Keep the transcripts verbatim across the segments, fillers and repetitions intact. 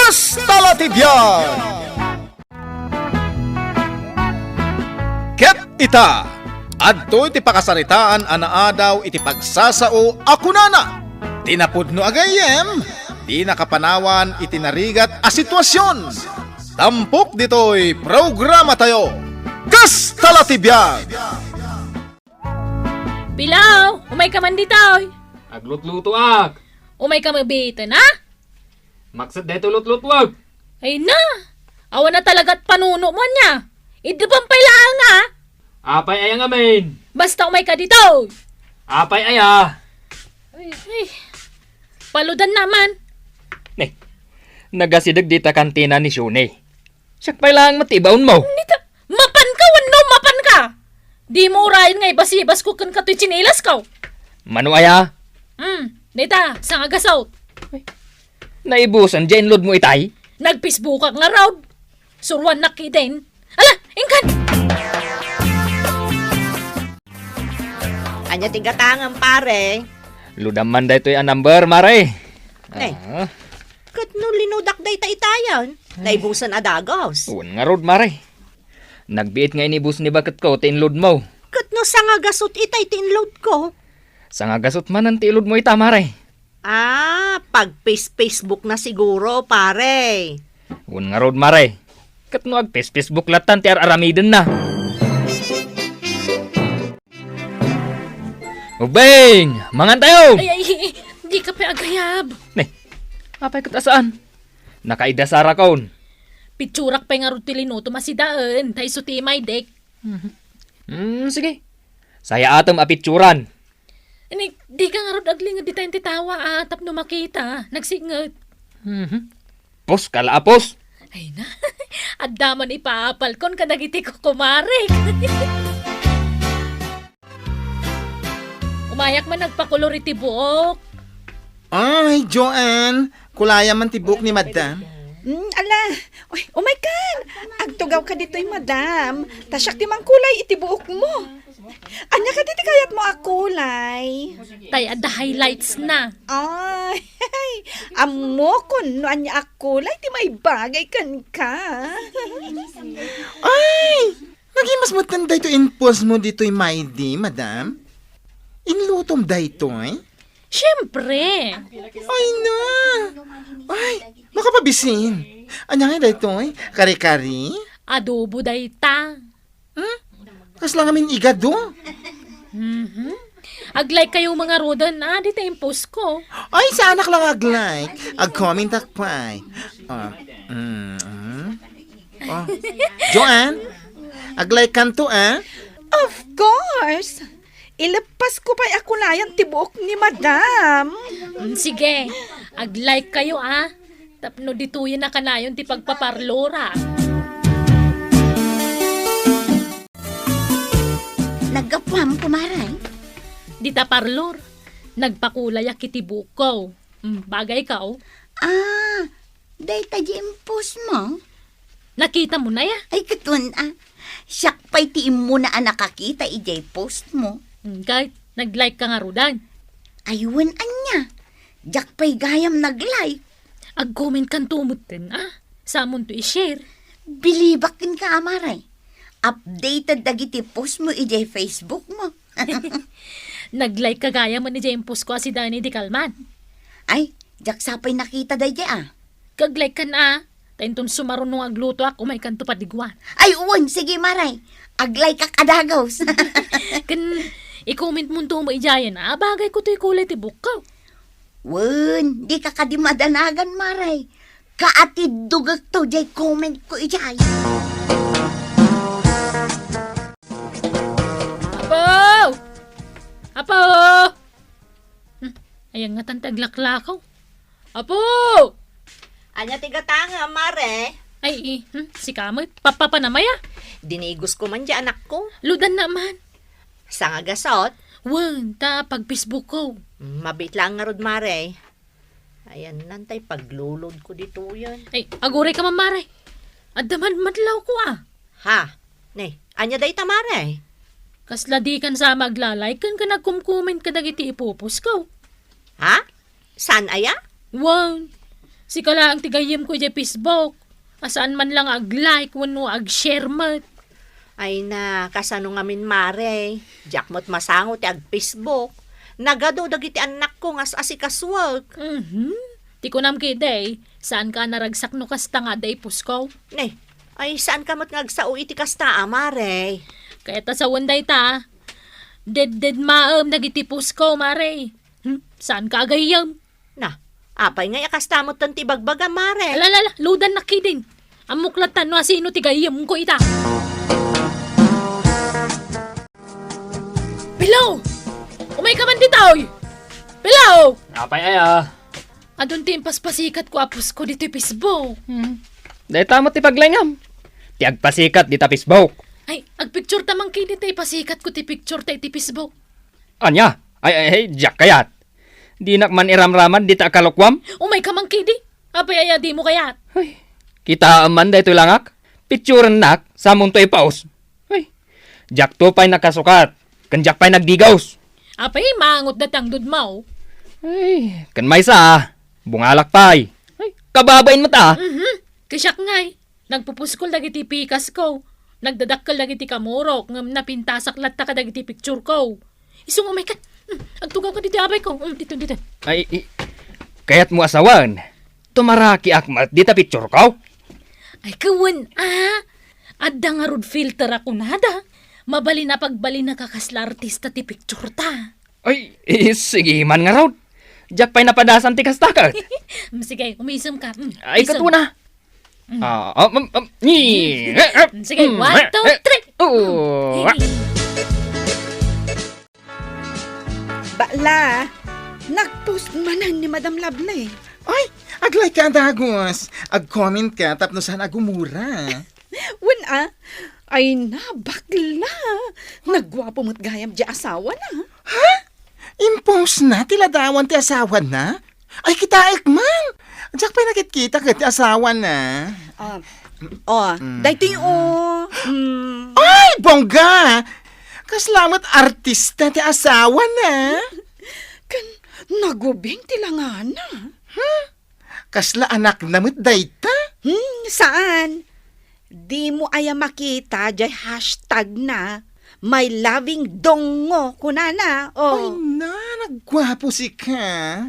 Kasta la ti biag! Ket ita, adtoy ti pakasaritaan a naadaw iti pagsasao a kunana, ti napudno a gayyem, di nakapanawan iti narigat a sitwasion. Tampok ditoy programatayo, Kasta la ti biag! Pilaw, umayka man ditoy. Aglutlutoak. Umayka mabiiten, ha? Makset daytoy lutlutuak. Ay na, awan na talaga't panuno mo ania. Idda pay laeng, ha? Apay aya ngamin? Basta umayka ditoy. Apay aya? Ay, ay. Paludan naman. Ne, nagasideg dita kantina ni Shuni. Siak pay laeng met ti ibaon mo. Nita, mapan ka wenno mapan ka? Di mo urayen nga ibasibasko kenka toy tsinelas ko. Mano aya? Hmm, dita, sangagasot. Naibusan diay inlod mo itay? Nag-Facebook-ak ngarud. Suruannak iden. Ala, inkan! Ania ti gatangem, pare? Ludam man daytoy a number, mare. Ne. Ah. Ket no linudak dayta itayan, naibusan a dagus. Wen ngarud, mare. Nagbiit nga inibus ni baketko ti inlod mo. Ket no sangagasut itay ti inlod ko? Sangagasut manen ti inlod mo ita, mare. Ah, pag-face-Facebook na siguro, pare. Wen ngarud, mare. Ket no ag-face-Facebook lattan ti ar-aramidenna. Ubing, mangan tayo! Ay, ay, ay, di ka pay agayab. Ne, apay ket a saan? Nakaidasar akon. Pitsurak pay ngarud ti linutom a sidaen, ta isu ti imaydek. Mhm. Hmm, sige. Sayaatem a pitsuran. Ni, di ka ngarud aglinged ditayen ti tawa a tapno makita, nagsinged. Mhm. Pos, kala a pos. Ay na, adda man ipaapalkon kadagiti kukumarek. Umayak man nagpakulor iti buok. Ay, Joanne, kulayam man ti buok ni Madam. Mm, ala, uy, umaykan. Agtugawka ditoy, Madam. Ta siak ti mangkulay iti buokmo. Ania kadi ti kayatmo a kulay? Tay adda highlights na. Ay, ammokon no ania a kulay ti maibagay kenka. Ay, nagimas metten daytoy impostmo ditoy Maydi, Madam? Inlutom daytoy? Siempre. Ay na. Ay, makapabisin. Ania ngay daytoy? Kare-kare? Adobo dayta. Hmm? Kasla ngamin igado? Mhm. Ag-like kayo, mga rodan, ah, dita impostko. Ay, saanak lang ag-like. Ag-comment ak pay. Ah, mm, mm. Oh. Joanne, ag-like kanto, ah? Of course. Ileppasko pay a kulayan ti buok ni Madam. Mm, sige, ag-like kayo, ah. Tapno ditoyen a kanayon ti pagpaparlora. Naggapuam, kumare? Dita parlor, nagpakulayak iti buokko. Mm, bagay ka, oh. Ah, dayta di impostmo? Nakita mo na ya? Ay, ket wen, ah. Siak pay ti immuna a nakakita idiay postmo. Mm, ket nag-like ka ngaruden. Ay, wen, ania? Diak pay gayam nag-like. Ag-comment kanto metten, ah. Samonto i-share. Bilibak kenka, amare. Updated dagiti postmo idiay Facebookmo. Nag-like ka gayam idiay impostko a sidaen idi kalman. Ay, diak sa pay nakita daydiay, ah. Kag-like kan, ah. Ta inton sumaruno nga aglutoak, umaykanto padiguan. Ay, wen, sige, mare. Ag-like ak a dagus. Ken i-comment monto met idiayen, ah, bagayko toy kulay ti buokko. Wen, dika kadi madanagan, mare. Kaatiddogekto diay commentko idiay. Apo! Apo! Hmm, ayan nga tan ti aglaklakaw. Apo! Ania ti gatangem, mare? Ay, eh, hmm, sika met. Papapanam aya? Dinigosko man diay anakko. Ludan na man. Sangagasot? Wen, ta pag-Facebookko. Mm, mabiit laeng ngarud, mare. Ayanna tay paglulodko ditoyen. Ay, aguray ka man, mare. Adda man madlawko, ah. Ha? Ne, ania dayta, mare? Kasla dikan sa maglalay ken ka nagkumkomment kadagiti ipopostko. Ha? Saan aya? Wen, Sika laeng ti gayyemko idiay Facebook. A saan man la nga ag-like wenno ag-share met. Ay na, kasano ngamin, Mare? Diak met masango ti ag-Facebook. Nagadu dagiti annakko nga as-asikasuek. Mhm. Ti kunam ketdi, saanka a naragsak no kasta nga adda i-postko? Ne, ay saanka met nga agsao iti kasta a, Mare? Kayat a sawen dayta. Deddedmaem dagiti postko, Mare. Hmm, saanka a gayyem? Na, apay ngay a kasta metten ti ibagbagam, Mare? Ala, ala, ala, ludan na kidin. Ammok latta no asino ti gayyemko ita. Pilo! Umayka man ditoy! Pilo! Apay aya? Adun ti impaspasikatko a postko ditoy Facebook. Hmm. Dayta met ti paglaingam. Ti agpasikat dita Facebook. Ay, agpicture ta man kidi ta ipasikatko ti picture ta iti Facebook. Ania? Ay, ay, ay, diak kayat. Dinak man iramraman dita a kalokuam. Umayka man kidi. Apay aya dimo kayat? Ay, kitaem man daytoy langak. Picturennak, samonto ipaus. Ay, diakto pay nakasukat. Ken diak pay nagdigaus. Apay, mangot datang dudmaw. Ay, ken maysa, bungalak pay. Ay, kababain met a. Mhm. Kasiak ngay. Nagpupuskol dagiti pikasko. Nagdadakkel dagiti kamurok ngem napintasak latta kadagiti pictureko. Isu nga umayka. Hmm, agtugawka ditoy abayko. Hmm, dito, dito. Ay, i-, kayatmo a sawen, tumarakiak met dita pictureko? Ay, kawen a. Adda ngarud filter a kunada. Mabalin a pagbalinaka kasla artista ti pictureta. Ay, i-, sige man ngarud. Diak pay napadasan ti kasta ket. Mm, sige, umisemka. Mm, ay, isem. Katuna. Mm. Ah, um, um, um, ni, eh, eh, mm, sige, mm, one, eh, two, eh, three. Oh, mm. Bakla, nag-post manen ni Madam Lovely. Ay, ag-like ka, dagus. Ag-comment ka, tapno saan agumura. Wen a, ay na, bakla. Nagguapo met gayam diay asawana. Ha? Impostna ti ladawan ti asawana? Ay, kitaek man. Diak pay nakitkita ket ti asawana. Ah, oh, mm, daytoy, oh. Mm. Ay, bongga! Kasla met artista ti asawana. Ken nagubing ti langana. Hmm? Kasla anakna met dayta? Hmm, saan? Dimo aya makita diay hashtag na, "My loving dongo," kunana. Oh. Ay na, nagguapo sika.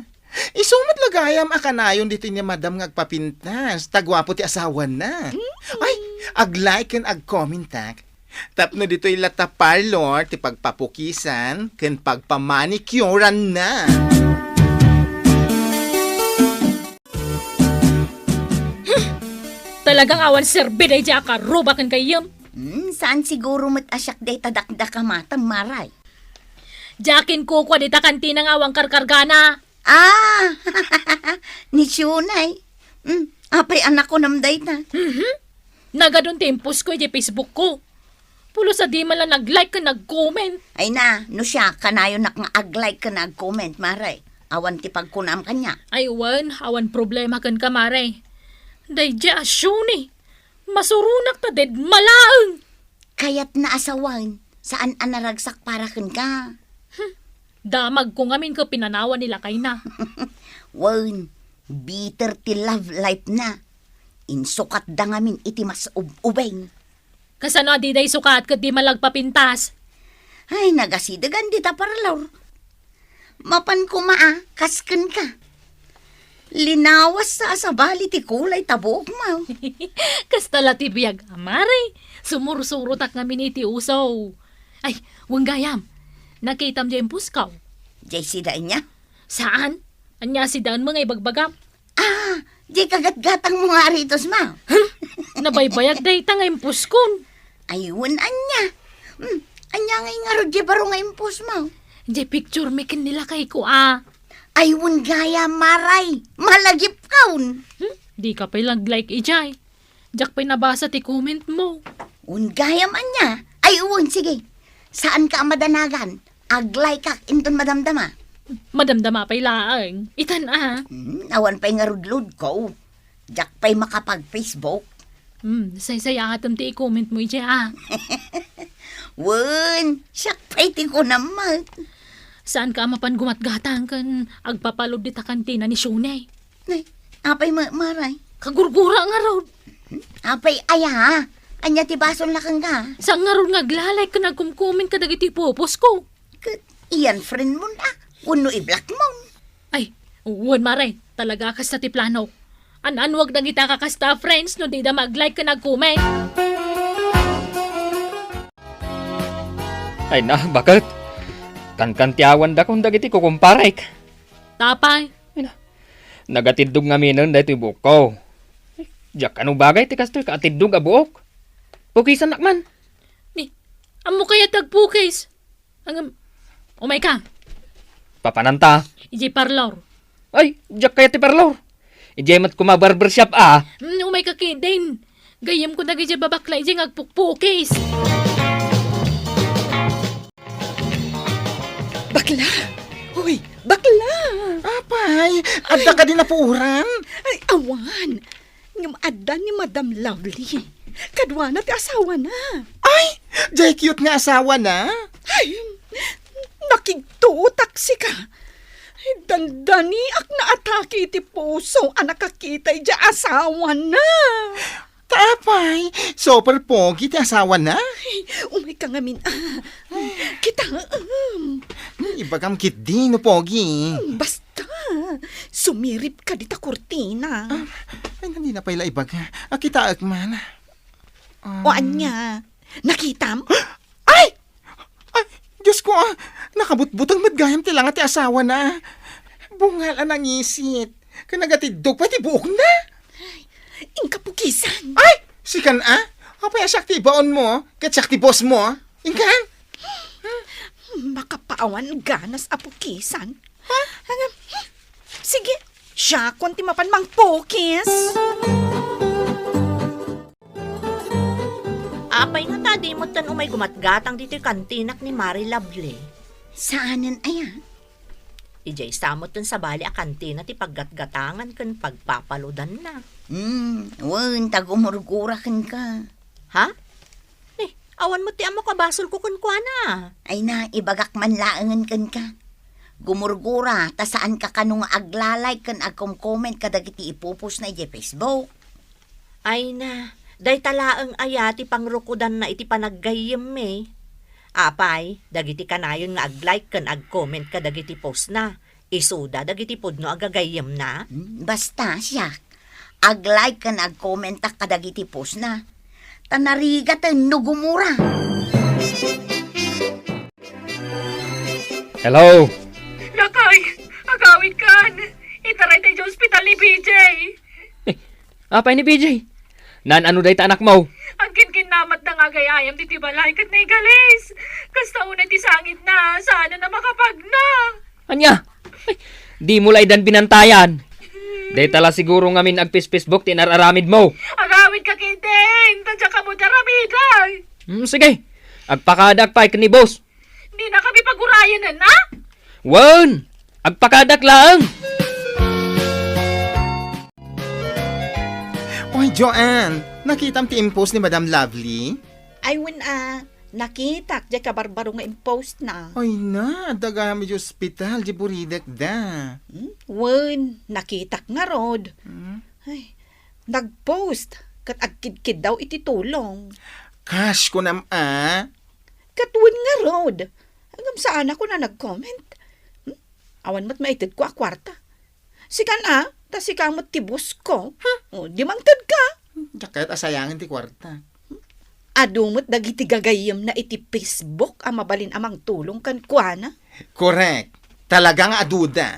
Isu met la gayam a kanayon ditoy ni Madam nga agpapintas, ta guapo ti asawana. Hmm. Ay, ag-like ken ag-commentak. Tapno ditoy latta parlor ti pagpapukisan ken pagpamanicureanna. Hmm, talagang awan serbi daydiay a karuba ken gayyem. Hmm, saan siguro met a siak dayta dakdakamatam, Maray? Diak inkukua dita kantina nga awan karkargana. Ah! Ni Shunay. Hmm, apay a nakunam dayta? Mhm. Nagadun ti impostko iti Facebook ko. Pulos a di man la nag-like ken nag-comment. Ay na, no siak, kanayonak nga ag-like ken ag-comment, Maray. Awan ti pagkunam kaniak. Ay wen, awan problema kenka, Maray. Daydiay a Shuni. Masuronak ta dedma laeng. Kayatna a sawen, saan a naragsak para kenka. Hmm, damagko ngamin ket pinanawan ni lakayna. Wen, bitter ti love life na. Insukatda ngamin iti mas ub-ubing. Kasano a dida isukat ket di man la agpapintas? Ay, nagasidegan dita parlor. Mapan koma a, kas kenka. Linawas sa sabali ti kulay ta buokmo. Kasta la ti biag, Maray. Sumursurotak ngamin iti uso. Ay, wen gayam. Nakitam diay impostko? Diay sida ania? Saan? Ania a sidaenmo nga ibagbagam? Ah, diay kagatgatangmo nga aritosmo. Hmm? Nabaybayag dayta nga impostkon. Ay, wen ania. Hmm, ania ngay ngarud diay baro nga impostmo? Diay picturemi ken ni lakayko a. Ay, wen gayam, Maray. Malagipkon. Hmm? Dika pay nag-like idiay. Diak pay nabasa ti commentmo. Wen gayam ania. Ay, wen, sige. Saanka a madanagan. Ag-like-ak inton madamdama. Madamdama pay laeng. Itan a. Hmm, awan pay ngarud loadko. Diak pay makapag-Facebook. Hmm, saysayaatem ti i-commentmo idiay a. Wen, siak pay ti kunam met. Saanka a mapan gumatgatang ken agpapaload dita kantina ni Shunay? Nay, Apay, ma-, Mare? Kagurgura ngarud. Apay, aya? Ania ti basolna kenka? Saan ngarud nga agla-like ken agkom-comment kadagiti poposko? Ket iyan friend mon a, wenno i-block mon? Ay, wen, Mare. Talaga kasta ti plano. An-anuak dagita kakasta a friends no dida mag-like ken ag-comment. Ay na, baket. Kankantiawandakon dagiti kukumparek. Apay? Ay na, nagatiddog ngaminen daytoy buokko. Diak kano bagay ti kastoy kaatiddog a buok. Pukisannak man. Ni, ammo kayat ti agpukis? Ngem, umayka. Papananta? Idiay parlor. Ay, diak kayat ti parlor. Idiay met koma barbershop a. Mm, umayka ketdin. Gayyemko dagiti babakla idiay nga agpukpukis. Bakla! Hoy, bakla! Apay, adda kadi napuoran? Ay, awan. Ngem adda ni Madam Lovely. Kaduana ti asawana. Ay, diay cute nga asawana? Ay, nakigtutak sika. Dandaniak naatake iti puso a nakakita idiay asawana. Ta apay, super pogi ti asawana? Ay, umayka ngamin a. Kitaem. Ibagam ketdi no pogi. Basta, sumiripka dita kurtina. Ah, ay, nandina pay la ibaga. Ah, kitaek man. Ah. O ania, nakitam? Ay! Ay, Diosko, ah, nakabutbuteng met gayam ti langa ti asawana. Bungal a nangisit. Ken nagatiddog pay ti buokna. Inka pukisan. Ay! Sikan, ah? Apay a siak ti ibaonmo, ket siak ti bossmo? Inka? Makapaawan ganas a pukisan. Ha? Sige, siakon ti mapan mangpukis. Apay ngata, di met ten umay gumatgatang ditoy kantinak ni Mare Lovely? Saanen aya? Idiay sa met ten sabali a kantina ti paggatgatangan ken pagpapaludanna. Hmm, wen, ta gumurgura kenka. Ha? Ni, awan met ti ammok a basolko kenkuana. Ay na, ibagak man laengen kenka. Gumurgura, ta saanka kano nga agla-like ken agkom-comment kadagiti ipupostna idiay Facebook. Ay na, dayta laeng aya ti pangrukodanna iti panaggayyemmi? Apay, dagiti kanayon nga ag-like ken ag-comment kadagiti postna, isuda dagiti pudno a gagayyemna? Hmm, basta siak, ag-like ken ag-commentak kadagiti postna. Ta narigaten no gumura. Hello? Lakay, agawidkan. Itaray ta idiay ospital ni B J. Eh, apay ni B J? Naan-ano dayta anakmo? Agkinkinnamatda nga agay-ayam ditoy balay ket naigalis. Kasta unay ti sangitna, saanen a makapagna. Ania? Ay, dimo la idan binantayan. Dayta la siguro ngamin agpis-Facebook ti inar-aramidmo. Agawidka ketdin, ta diak ammo ti aramidek. Hmm, sige. Agpakadak pay ken ni boss. Dinakami pagurayen, a? Wen, agpakadak laeng. Oy, Joanne, nakitam ti impost ni Madam Lovely? Ay, wen a, nakitak, diay kabarbaro nga impostna. Ay na, adda gayam idiay ospital, diay buridekda. Hmm? Wen, nakitak ngarud. Hmm? Ay, nagpost, ket agkidkiddaw iti tulong. Kas, kunam a? Ket wen ngarud. Ngem saanak a nag-comment. Hmm? Awan met maitedko a kuarta. Sikan a, ta sika met ti boss ko. Hmm? O, di mangtedka. Diak kayat a sayangen ti kuarta. Adu met dagiti gagayyemna iti Facebook a mabalin a mangtulong kenkuana. Korek. Talaga nga aduda.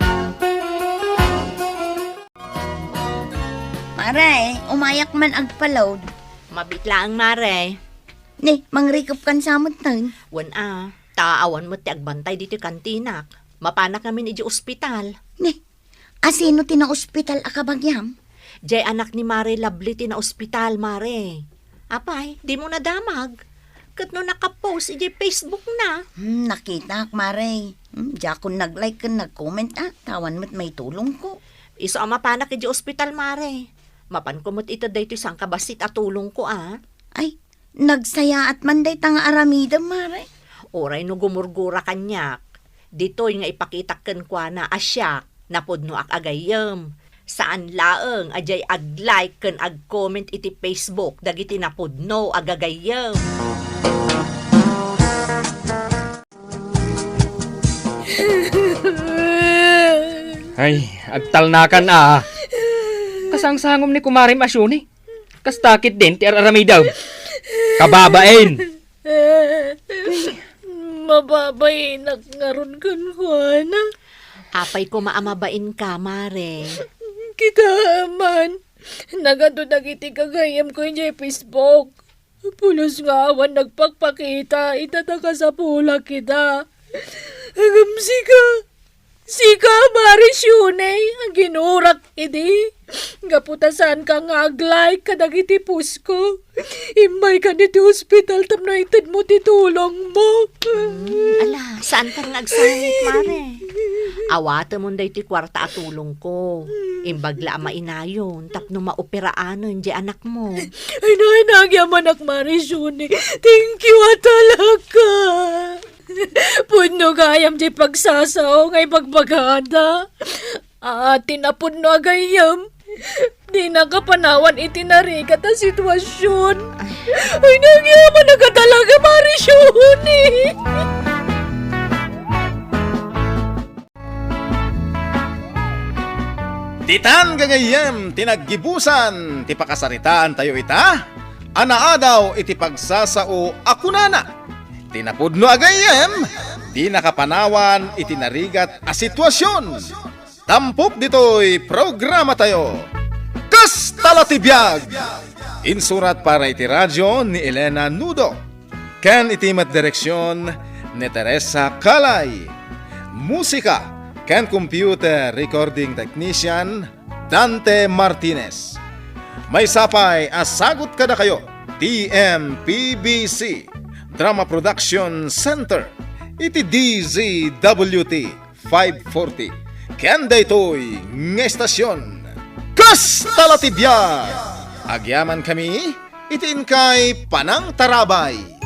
Mare, umayak man agpa-load. Mabiit laeng, Mare. Ni, mangrikupkan sa met ten. Wen a, ta awan met ti agbantay ditoy kantinak. Mapanak ngamin idiay ospital. Ni, asino ti naospital a kabagiam? Diay anak ni Mare Lovely ti naospital, Mare. Apay, dimo nadamag? Ket no nakapost idiay Facebook na. Hmm, nakitak, Mare. Hmm, diakon nag-like ken nag-comment, a. Ta awan met maitulongko. Isu a mapanak idiay ospital, Mare. Mapanko met ited daytoy sangkabassit a tulongko, a. Ay, nagsayaat man dayta nga aramidem, Mare. Uray no gumurgura kaniak, ditoy nga ipakitak kenkuana a siak, napudnoak a gayyem. Saan laeng a diay ag-like ken ag-comment iti Facebook dagiti napudno a gagayyem. Ay, agtalnakan a. Kasangsangom ni kumarem a Shuni. Kasta ketdin ti ar-aramidem. Kababain. Mababainak ngarud kenkuana. Apay koma a mabainka, Mare? Kitaem man, nagadu dagiti gagayyemko idiay Facebook. Pulos nga awan nagpakpakita ita ta kasapulak ita. Ngem sika, sika, Mare Shuni, a ginurak idi. Gapu ta saanka nga ag-like kadagiti postko. Immaykan iti ospital tapno itedmo ti tulongmo. Hmm, ala, saankan nga agsangit, Mare. Awatemon daytoy kuarta a tulongko. Imbag la a mainayon tapno maoperaanen diay anakmo. Ay, na, nagyamanak, Mare Shuni. Thank you a talaga. Pudno gayam diay pagsasao nga ibagbagada. Ah, ti napudno a gayyem, di nakapanawan iti narigat a sitwasyon. Ay, nagyamanak a talaga, Mare Shuni. Ditan gagayyem ti naggibusan ti pakasaritaantayo ita a naadaw iti pagsasao a kunana, ti napudno a gayyem, di nakapanawan iti narigat a sitwasyon. Tampok ditoy programatayo, Kasta la ti biag! Insurat para iti radio ni Elena Nudo, ken iti met direksion ni Teresa Calay. Musika ken computer recording technician, Dante Martinez. Maysa pay a sagut kadakayo ti M P B C Drama Production Center iti D Z W T five forty. Ken daytoy nga estasion, Kasta la ti biag! Agyamankami iti inkay panangtarabay.